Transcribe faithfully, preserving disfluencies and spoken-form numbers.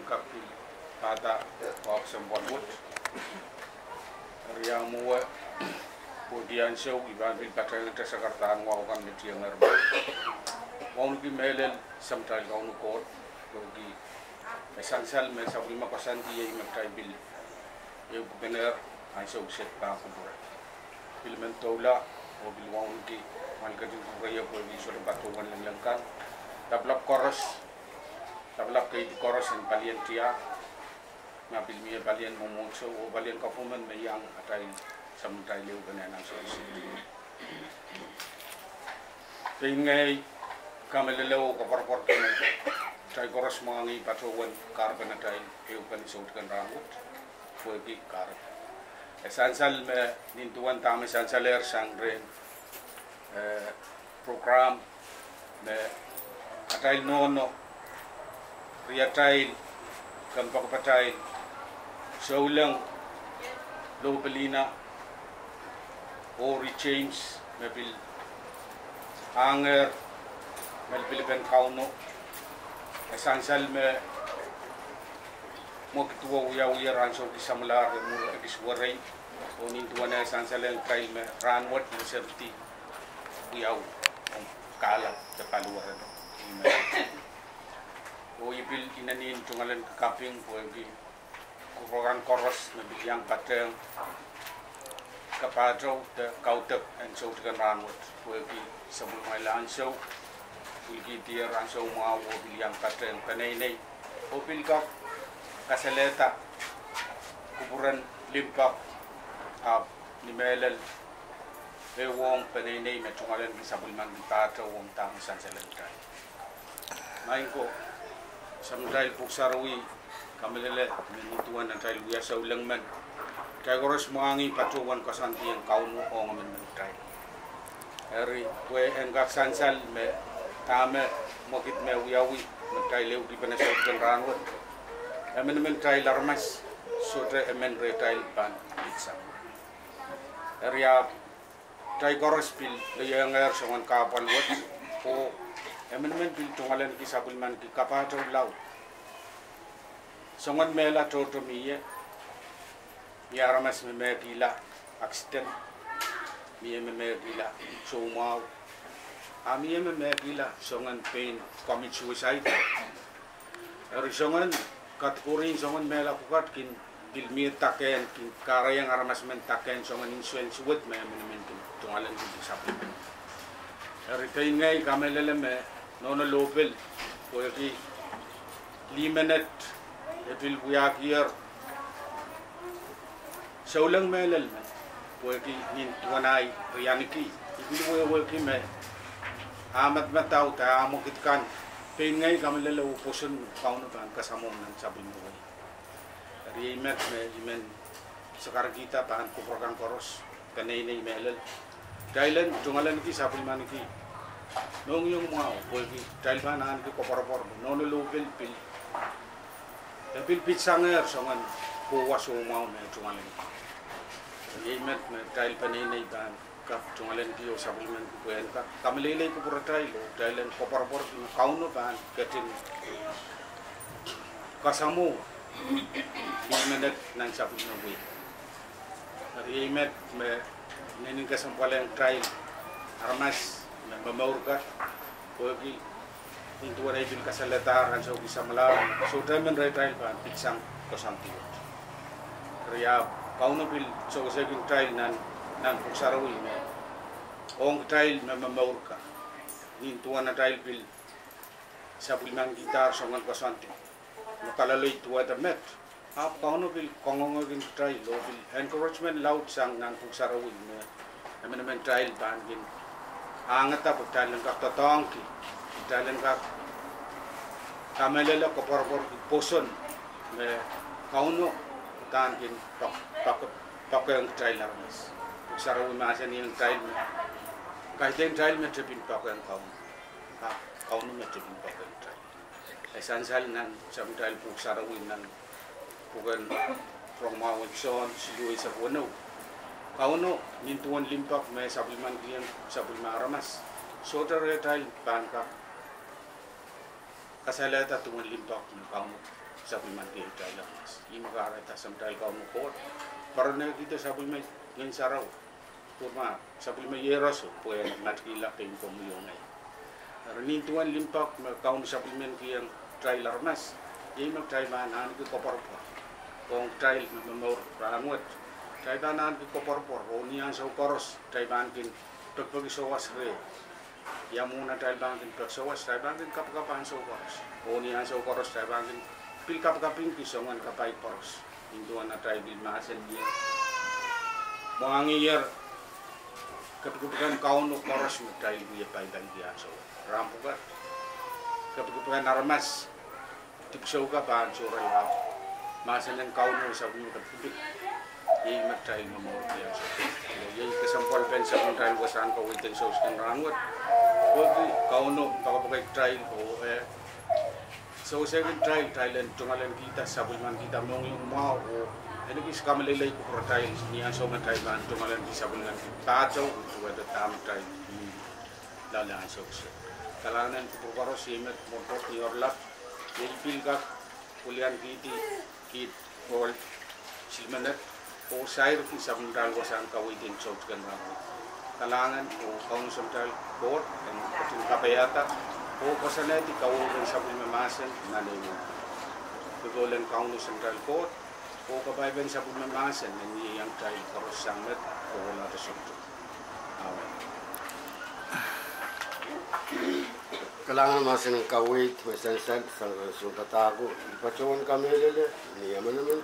Kapil pahda, kesempwal wet. Eri ia mwowe, pwehki ansou I pahn pil patehngete sakaradahn wahu kan me tiengehr me wauneki mehlel Samatail Kauno Koht, pwehki e sansal me sapwellime koasoandi iei me kitail pil ehukipene ansou kiset pahn kupwure. Pil men doula oh pil wauneki mwail ketin kupwure ie pwehki sohte patohwan lengileng kan. Lapalap koaros, lapalap keidi koaros en palien tiahk, ma pil mie palien mwomwohdiso oh palien government me iang atail, Samatail ehukipene ansou kiset. Pein ngehi kamehlele oh koapworopworki me kitail koaros mwahngih patohwan kahrepen atail ehupene soutik en rahnwet, pwehki kahrepe. E sansal me nin duwen dahme sansalehr sang rehn, eh, program me atail nohno, riatail, kompoakepatail, souleng, Lohpelihna, oh ri James me pil ahngehr malipilipen Kauno. E sansal me mwekid duwe wiawiher ansou kis samwalahr de mwuhr ekis werei, oh nin duwen e sansalehng kitail me rahnwet me sepidi wiawi ong kahlap de paliwereno. Oh I pil inenen tungoalenki kaping pwehki kupwur kan koaros me pil iang patehng kapahtou de kaudok en soutik en rahnwet, pwehki sapwellimamwail ansou, pwilkihdier ansou mwahu oh pil iang patehng peneinei, oh pil kak kasalehda kupwuren limpoak, ahpw ni mehlel, ehuong peneinei me tungoalenki sapwellimanki pahtou ong dahme sansalehng kitail. Maing ko, Samatail Pwuhk Sarawi, kamehlele me nin duwen atail wia souleng men, kitail koaros mwahngih patohwan koasoandi en Kauno ong emenemen kitail. Eri pwe en kak sansal me dahme mwekid me wiawi me kitail ehukipene soutik en rahnwet, emenemen kitail aramas, sohte emen rehtail pahn iksang. Eri ahpw kitail koaros pil lelohngehr soangen kahpwal wet, oh emenemen pil tungoalenki sapwellimanki kapahtou laud. Soangen mehla tohto mie, mie aramas me mehkihla accident, mie me mehkihla soumwahu, a mie me mehkihla soangen pein commit suicide. Eri soangen category en soangen mehla pwukat kin pil mie dakehn, kin kahrehiong aramas men dakehn soangen insurance wet me emenemen kin tungoalenki sapwellime. Eri pein ngehi kamehlele me nohno lohpel, pwehki lih menet e pil wiakier souleng mehlel men, pwehki nin duwen ahi rianiki, I pil wehwehki me ah madamadau de ah mwekid kan, pein ngehi kamehlele oh pwoson me Kauno pahn kasamwo nan sapwellime wet. Eri iei met me I men sakarkihda pahn kupwur kan koaros, peneinei mehlel, kitail en tungoalenki sapwellimanki mohngiong mwahu pwehki kitail pahn ahneki koapworopwor me nohno lohpel pil, e pil pitsang soangen kohwa soumwahu me tungoalenki. Iei met me kitail peneinei pahn kak tungoalenki oh sapwellimanki pwe en kak kamehlelei kupwuratail oh kitail en koapworopwor me Kauno pahn ketin kasamwo lih menet nan sapwellime wet. Eri iei met me inenen kesempwal ong kitail aramas me momour kan, pwehki nin duwen ei pil kasalehdahr ansou kis samwalahr, sohte emen rehtail pahn pitsang koasoandi wet. Eri ahpw Kauno pil sewesehkin kitail nan, nan Pwuhk Sarawi me ong kitail me momour kan, nin duwen atail pil sapwellimanikidahr soangen koasoandi me kaleloi duwehte met, ahpw Kauno pil kangoangehkin kitail oh pil encouragement laud sang nan Pwuhk Sarawi me emenemen kitail pahn kin ahngada pwe kitail en kak doadoahngki, kitail en kak kamehlele, koapworopworki pwoson me Kauno pahn kin poak, poak, poakehng kitail aramas. Pwuhk Sarawi mahsanihong kitail me kaidehn kitail me tepin poakehng Kauno, ahpw Kauno me tepin poakehng kitail. E sansal nan Samatail Pwuhk Sarawi nan pwuken Rongamwahu en Sohn siluh eisek weneu, Kauno, nin duwen limpoak me sapwellimanikiong sapwellime aramas, sohte rehtail pahn kak kasalehda duwen limpoak me Kauno sapwellimanki kitail aramas. Ih me kahrehda Samatail Kauno Koht poaronehkihda sapwellime Ngehn Sarawi, pwe ma sapwellime iehroso pwe matkihla pein komwi oh ngehi. Eri nin duwen limpoak me Kauno sapwellimenkihong kitail aramas, iei me kitail pahn ahneki koapworopwor. Ong kitail me momour rahnwet, kitail pahn ahneki koapworopwor oh ni ansou koaros kitail pahn kin pekipeki sawas reh. Ia mwomwen atail pahn kin pek sawas? Kitail pahn kin kapakap ansou koaros. Oh ni ansou koaros kitail pahn kin pil kapakapingki soangen kapai koaros. Nin duwen atail pil mahsen ie, mwahngihier kepikipik en Kauno koaros me kitail wie paipaiki ansou rahn pwukat. Kepikipik en aramas, dipwisou ka pahn sohrala, mahsen en Kauno sapwellime kepikipik. Iei me kitail momourki ansou. Iei kesempwalpen sapwellimatail wasahn kaweid en souwas en rahnwet. Pwehki Kauno poakepoake kitail oh e sewesehki kitail, kitail en tungoalenkihda sapwellimankihda mohngiong mwahu oh en ekis kameleilei kupwuratail ni ansou me kitail pahn tungoalenki sapwellimanki pahtou, duwehte dahme kitail loale ansou kiset. Kalahngan en kupwur koaros. Iei me mwohn Koht ni oaralap, iei pil kak weliankihdi kiht ohl silimen et oh sairki sapwellimatail wasahn kaweid en souwas en rahnwet. Kalahngan oh Kauno Samatail Koht en ketin kapaiada oh koasoanehdi kaweid en sapwellime mahsen nan ehu. Popohl en Kauno Samatail Koht oh kapai en sapwellime mahsen en ieiang kitail koaros sang met oh kohkohlahte sohte. Amen. Kalahngan mahsen en kaweid me sansal sang nan sounpadahko. I patohwan kamehlele ni emenemen